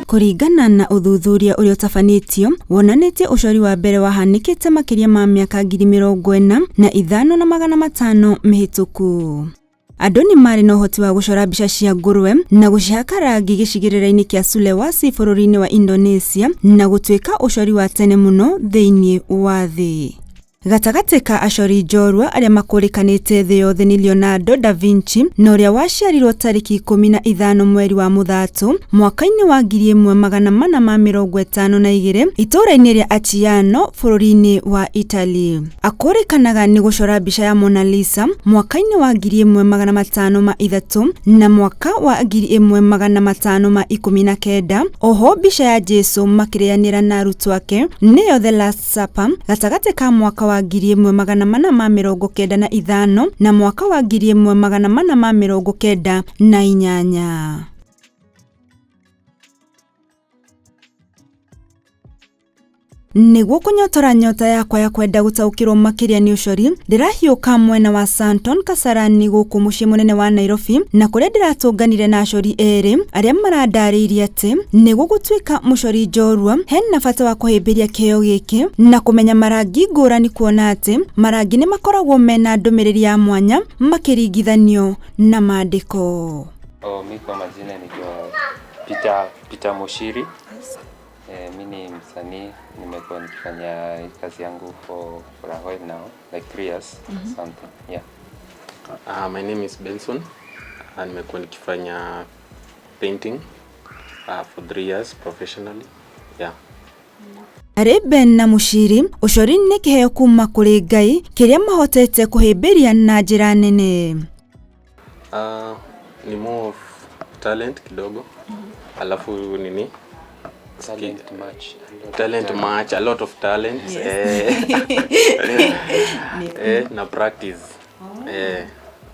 Kũringana na ũthuthuria ũrĩa ũtabanĩtio wonanĩtie ũcori wa mbere wahanĩkĩte makĩria ma mĩaka 45,500 mĩhĩtũku. Andũ nĩ marĩ na ũhoti wa gũcora mbica cia ngũrwe na gũcihaka rangi gĩcigĩrĩra-inĩ kĩa Sulawesi bũrũri-inĩ wa Indonesia na gũtuĩka ũcori wa tene mũno thĩinĩ wa thĩ. Gatagatĩ ka acori njorua arĩa makũrĩkanĩte thĩ yothe nĩ Leonardo da Vinci na ũrĩa waciarirwo tarĩki 15 mweri wa Mũthatũ mwaka-inĩ wa 1452 itũũra-inĩ rĩa Aciano bũrũri-inĩ wa Italy. Akũrĩkanaga nĩ gũcora mbica ya Mona Lisa mwaka-inĩ wa 1503 na mwaka wa 1519. Oho mbica ya Jesu makĩrĩanĩra na arutwo ake nĩyo The Last Supper gatagatĩ ka mwaka wa 1495 na mwaka wa 1498. Nĩguo kũnyotora nyota yakwa ya kwenda gũtaũkĩrwo makĩria nĩ ũcori, ndĩrahiũka mwena wa Santon Kasarani gũkũ mũciĩ mũnene wa Nairobi, na kũrĩa ndĩratũnganire na acori erĩ arĩa marandarĩirie atĩ nĩguo gũtuĩka mũcori njorua hena bata wa kũhĩmbĩria kĩheo gĩkĩ na kũmenya marangi ngũrani, kuona atĩ marangi nĩ makoragwo mena ndũmĩrĩri ya mwanya makĩringithanio na maandĩko. Oh, mi kwa majina naitwa Peter Mushiri. Mi ni msanii, nimekuwa nikifanya hii kazi yangu for a while now, like 3 years something. Yeah. My name is Benson. Nimekuwa nikifanya painting for 3 years professionally. Yeah. Harĩ Ben na Mushiri, ũcori nĩ kĩheo kuma kũrĩ Ngai kĩrĩa mahotete kũhĩmbĩria na njĩra nene. Ni more of talent kidogo. Alafu nini? Talent much. A lot of Talent much, a lot of talent. Na practice.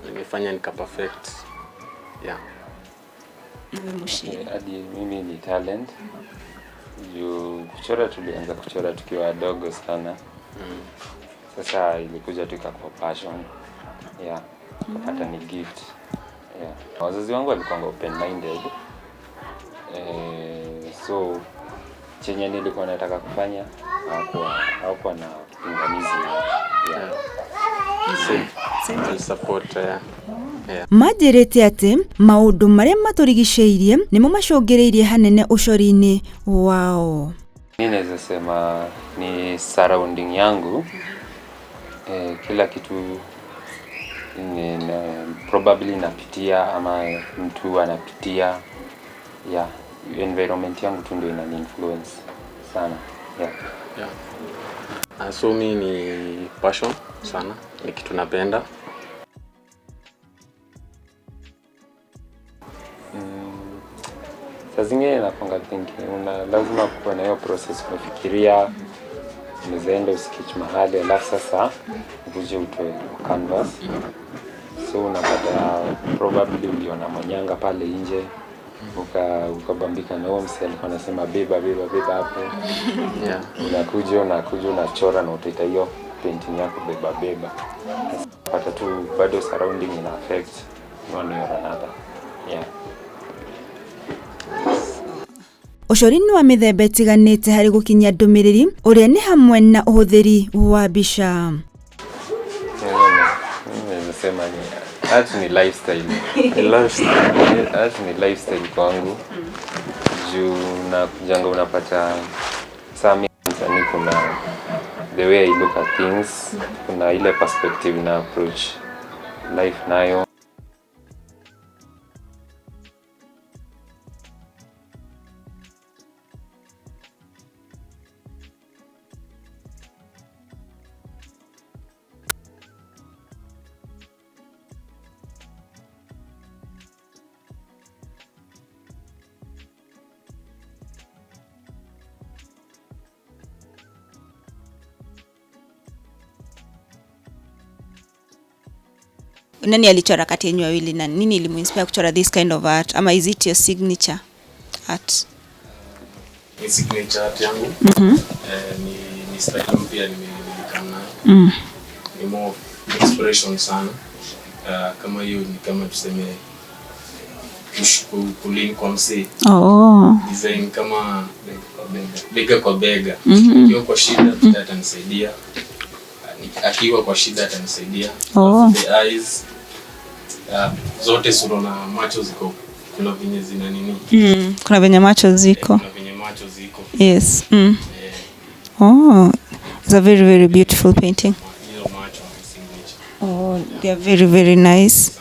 Nimefanya nika perfect. Yeah. Hadi mimi ni talent. Juu kuchora tulianza kuchora tukiwa wadogo sana. Sasa ilikuja tu ikakuwa passion. Yeah. Tukapata ni gift. Yeah. Wazazi wangu walikuwa open minded. So chenye nilikuwa nataka kufanya hawakuwa na pingamizi. Yeah. Same. Same. Support, yeah. Manjĩrĩte atĩ maũndũ marĩa matũrigicĩirie nĩmo macũngĩrĩirie hanene ũcori-inĩ wao. Mi naweza sema ni surrounding yangu. Kila kitu ni probably napitia ama mtu anapitia. Yeah, environment yangu tu ndio inani influence sana. Yeah. Yeah. So mi ni passion sana, ni kitu napenda. Saa zingine nakuanga thinking, una lazima kuwa na hiyo process unafikiria, unaweza enda usketch mahali alafu sasa ukuje utoe kwa canvas. So unapata probably uliona manyanga pale nje, ukabambika na huo msee alikuwa anasema beba beba beba hapo. Unakuja unachora na utaita hiyo painting yako beba beba. Pata tu bado surrounding ina affect one way or another. Yeah. Ũcori nĩ wa mĩthemba ĩtiganĩte harĩ gũkinyia ndũmĩrĩri ũrĩa nĩ hamwe na ũhũthĩri wa mbica. Mimi naweza sema ni art ni lifestyle. Ni lifestyle. Art ni lifestyle kwangu. Juu na kujanga unapata saa mimi msanii kuna the way I look at things, kuna ile perspective na approach life nayo. Nani alichora kati yenu wawili na nini ilimuinspire kuchora this kind of art, ama is it your signature art? Ni signature art yangu. Ni style mpya nimekaa nayo. Ni more of expression sana. Kama hiyo ni kama tuseme Kulin kwa msee. Oh. Design kama bega kwa bega. Nikiwa kwa shida Peter atanisaidia. Akiwa kwa shida atanisaidia. Oh. Alafu the eyes, zote sura na macho ziko, kuna venye zina nini. Kuna venye macho ziko. Kuna venye macho ziko. Yes. Eh, Oh, it's a very very beautiful painting. Hizo macho ni signature. Oh, they are very very nice.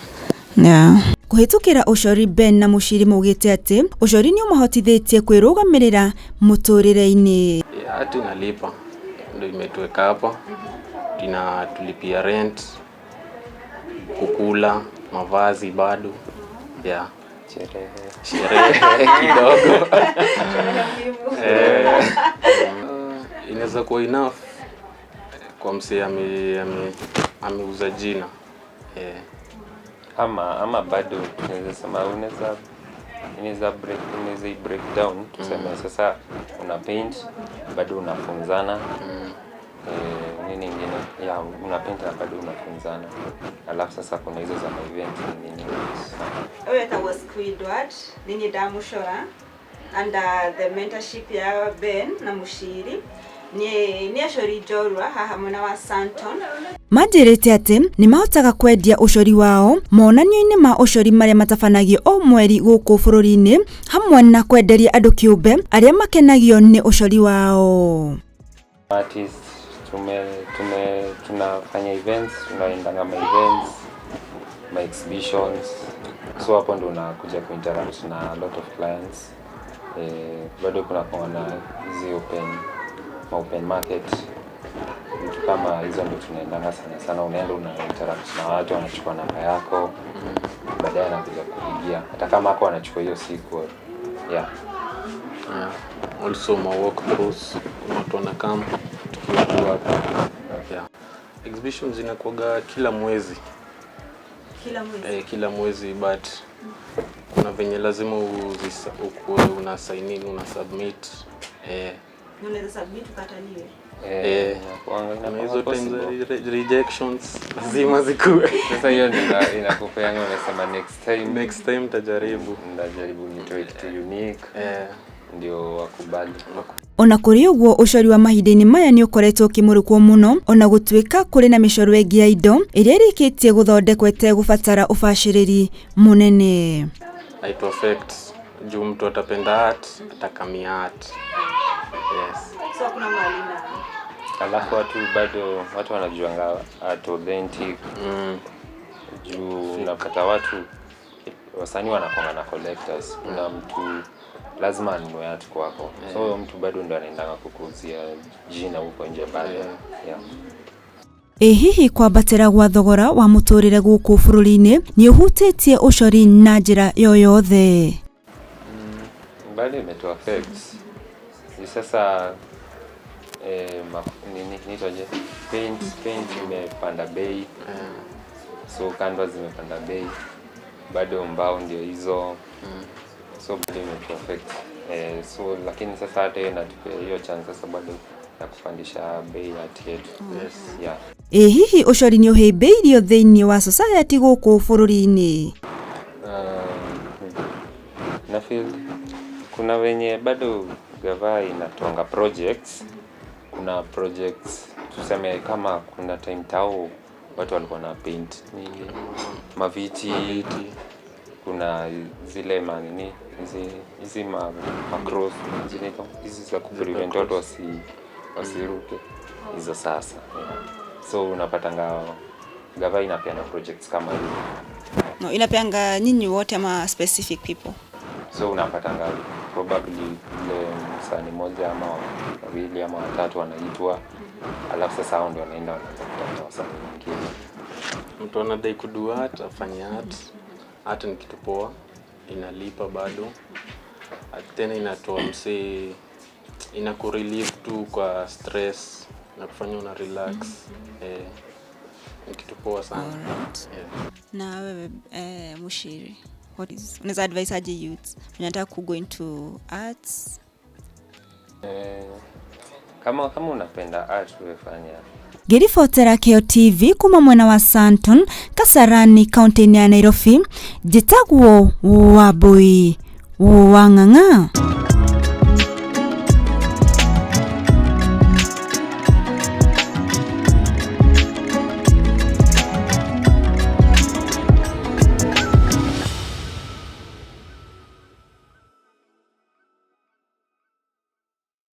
Yeah. Kũhĩtũkĩra ũcori, Ben na Mũciri maugĩte atĩ ũcori nĩ ũmahotithĩtie kwĩrũgamĩrĩra mũtũrĩre-inĩ. Art inalipa, ndo imetuweka hapa, inatulipia rent, kukula, mavazi bado, yeah. Sherehe. Sherehe kidogo. Eh, inaweza kuwa enough kwa msee ameuza jina, eh. Ama bado tunaweza sema unaweza i break down, tuseme sasa una paint, bado unafunzana, eh, nini ingine ya una paint na bado unafunzana, alafu sasa kuna hizo za event, nini. Ũyũ etagwo Squidward, nĩ niĩ ndamũcora under the mentorship ya Ben na Mũciri. Nĩ acori njorua haha mwena wa Santon. Manjĩrĩte atĩ nĩ mahotaga kwendia ũcori wao monanio-inĩ ma ũcori marĩa matabanagio o mweri gũkũ bũrũri-inĩ, hamwe na kwenderia andũ kĩũmbe arĩa makenagio nĩ ũcori wao. Artist tume tunafanya events, tunaendanga ma events, ma exhibitions, so hapo ndo unakuja kuinteract na a lot of clients. Eh, bado kuna kuwa na hizi open ma open market, vitu kama hizo ndo tunaendanga sana sana. Unaenda, una interact na watu, wanachukua namba yako, baadaye anakuja kupigia hata kama ako anachukua hiyo siku, yeah. Yeah. Also ma walkthroughs, kuna watu wanakam tukiwa tu hapa. Yeah. Exhibitions zinakuwaga kila mwezi. Kila mwezi? Eh, kila mwezi, but kuna venye lazima ukuwe una sign in, una submit, eh. Unaweza submit ukataliwe? Eh, Eh, kuna inakuanga hizo times za possible. rejections lazima zikuwe. Sasa hiyo ndio inakupeanga, unasema next time Next time tajaribu. Ndajaribu nitoe kitu unique Eh, ndio wakubali. Ona kũrĩ ũguo, ũcori wa mahinda-inĩ maya nĩ ũkoretwo ũkĩmũrĩkwo mũno, ona gũtuĩka kũrĩ na mĩcoro ĩngĩ ya indo ĩrĩa ĩrĩkĩtie gũthondekwo ĩtegũbatara ũbacĩrĩri mũnene. Haitu affect juu mtu atapenda art, atakamia art. Yes. So kuna mwalina. Alafu watu bado, watu wanajuanga art authentic juu unapata watu, wasanii wanakwanga na collectors. Kuna mtu lazima anunue art kwako, so huyo mtu bado ndo anaendanga kukuuzia jina huko nje bado, yeah. Ĩ hihi kwambatĩra gwa thogora wa mũtũrĩre gũkũ bũrũri-inĩ nĩ ũhutĩtie ũcori na njĩra yoyothe? Bado imetu affect. Ni sasa, eh, nini nitoje, paint imepanda bei, so canvas zimepanda bei, bado mbao ndio hizo, so bado imetu affect, eh, so lakini sasa hata hiyo inatupea hiyo chance sasa bado ya kupandisha bei ya art yetu. Yes. Yeah. Ĩ hihi ũcori nĩ ũhĩmbĩirio thĩinĩ wa society gũkũ bũrũri-inĩ? Na feel kuna wenye bado gava inatoanga projects. Kuna projects, tuseme kama kuna time tao watu walikuwa na paint nini, maviti, kuna zile manini, hizi ma cross zinaitwa hizi za kuprevent watu wasiruke hizo sasa, yeah. So unapatanga gava inapeana projects kama hizo. No, inapeanga nyinyi wote ama specific people? So unapatanga probably ile msanii moja ama wawili ama watatu wanaitwa, alafu sasa hao ndio wanaenda wanaanza kutafuta wasanii wengine. Mtu anadai kudo art afanye art. Art ni kitu poa, inalipa bado. Tena inatoa msee, inakurelieve tu kwa stress na kufanya una relax. Eh, ni kitu poa sana. Alright. Yeah. Na wewe, eh, Mushiri, what is, unaweza advise aje youths wenye wanataka ku go into arts? Eh, kama unapenda art, wewe fanya. Ngĩribotera Kĩo TV kuma mwena wa Santon, Kasarani, kaunti-inĩ ya Nairobi, njĩtagwo Wambui wa Ng'ang'a.